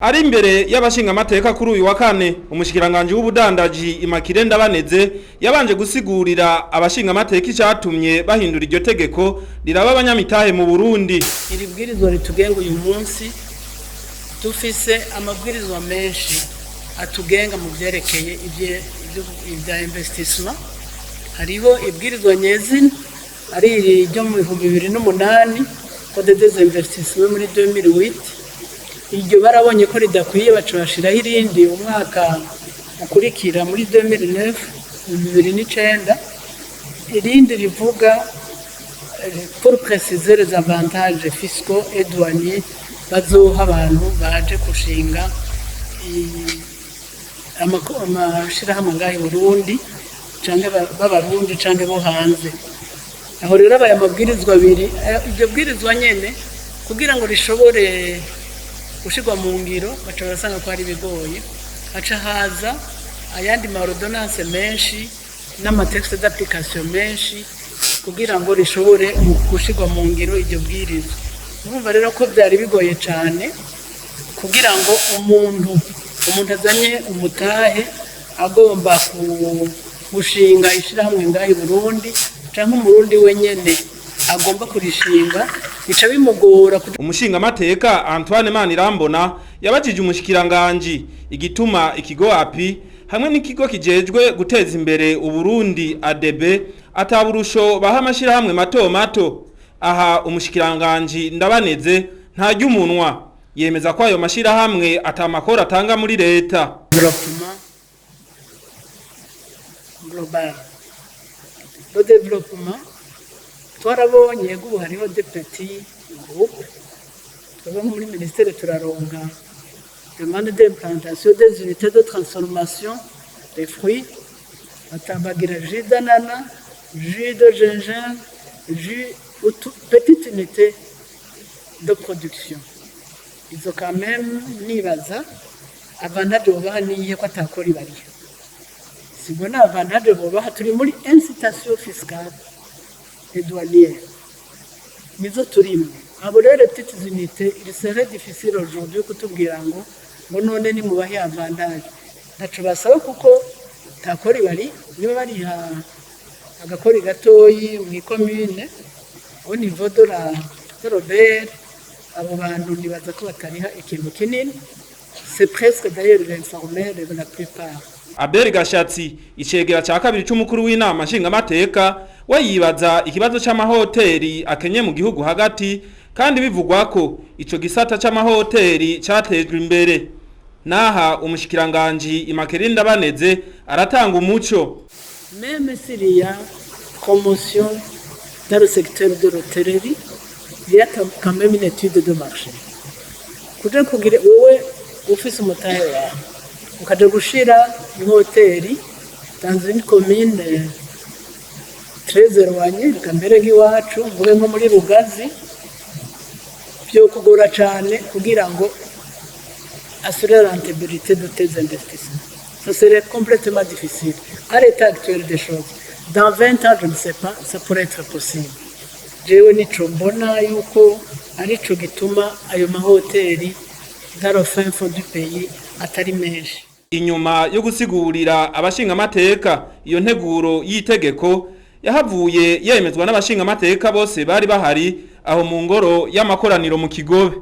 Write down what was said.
Ari imbere y'abashingamateka kuri uyu wa kane, umushikiranganji w'ubudandaji Immaculée Ndabaneze yabanje gusigurira abashingamateka icatumye bahindura iryo tegeko riraba abanyamitahe mu Burundi. Iri bwirizwa ritugenga uyu munsi, dufise amabwirizwa menshi atugenga mu vyerekeye ibya investissement. Hariho ibwirizwa nyezina ari iryo mu 2008, Code des investissements muri 2008. Iryo barabonye ko ridakwiye, baca bashiraho irindi umwaka ukurikira muri 2009, 2009, irindi rivuga pour préciser les avantages fiscaux et douaniers bazoha abantu baje gushinga amashirahamwe ngaha i Burundi, canke b'Abarundi canke bo hanze. Aho rero abaye amabwirizwa abiri. Iryo bwirizwa nyene kugira ngo rishobore gushirwa mu ngiro, baca barasanga ko hari ibigoye, haca haza ayandi ma ordonnance menshi n'ama texte d'application menshi kugira ngo rishobore gushirwa mu ngiro iryo bwirizwa. Urumva rero ko byari bigoye cyane kugira ngo umuntu azanye umutahe agomba gushinga ishirahamwe ngaha i Burundi, canke Umurundi wenyene agomba kurishinga, bica bimugora. Umushingamateka Antoine Manirambona yabajije umushikiranganji igituma ikigo API hamwe n'ikigo kijejwe guteza imbere Uburundi ADB ataburusho baha amashirahamwe mato mato. Aha umushikiranganji Ndabaneze ntarya umunwa, yemeza ko ayo mashirahamwe atamakora atanga muri leta. Développement global, le développement, twarabonye ubu hariho des petits groupes. Twebwe nko muri ministère turaronka demande d'implantation des unités de transformation des fruits, batambagira jus d'ananas, jus de gingembre, jus utu, petite unité de production. Izo quand même nibaza avantage bobaha niyihe ko atakora ibariha? Simbona avantage bobaha. Turi muri incitation fiscale et douanière, nizo turimo. Abo rero les petites unités, il serait difficile aujourd'hui kutubwira ngo none nimubahe avantage. Ntaco basaba kuko ntakora ibari. Niba bariha agakori gatoyi mu ikomine au niveau de l'OBR, abo bantu nibaza ko batariha ikintu kinini. C'est presque d'ailleurs informel la plupart. Abel Gashatsi, icegera ca kabiri c'umukuru w'inama nshingamateka, we yibaza ikibazo c'amahoteli akenye mu gihugu hagati, kandi bivugwa ko ico gisata c'amahoteli catejwe imbere. Naha umushikiranganji Immaculée Ndabaneze aratanga umuco. Même s'il y a promotion dans le secteur de l'hôtellerie, il y a quand même une étude de marché. Kuja kugira wowe ufise umutahe wawe ukaja gushira ihoteli dans une commune très éloignée, reka mbere nk'iwacu mvuge nko muri Rugazi, byo kugora cane kugira ngo assurer la rentabilité de tes investissements. Ça serait complètement difficile. À l'état actuel des choses. Dans 20 ans, je ne sais pas, ça pourrait être possible. Jewe nico mbona yuko arico gituma ayo mahoteli dans le fin fond du pays atari menshi. Inyuma yo gusigurira abashingamateka iyo nteguro y'itegeko, yahavuye yemezwa n'abashingamateka bose bari bahari aho mu ngoro y'amakoraniro mu Kigobe.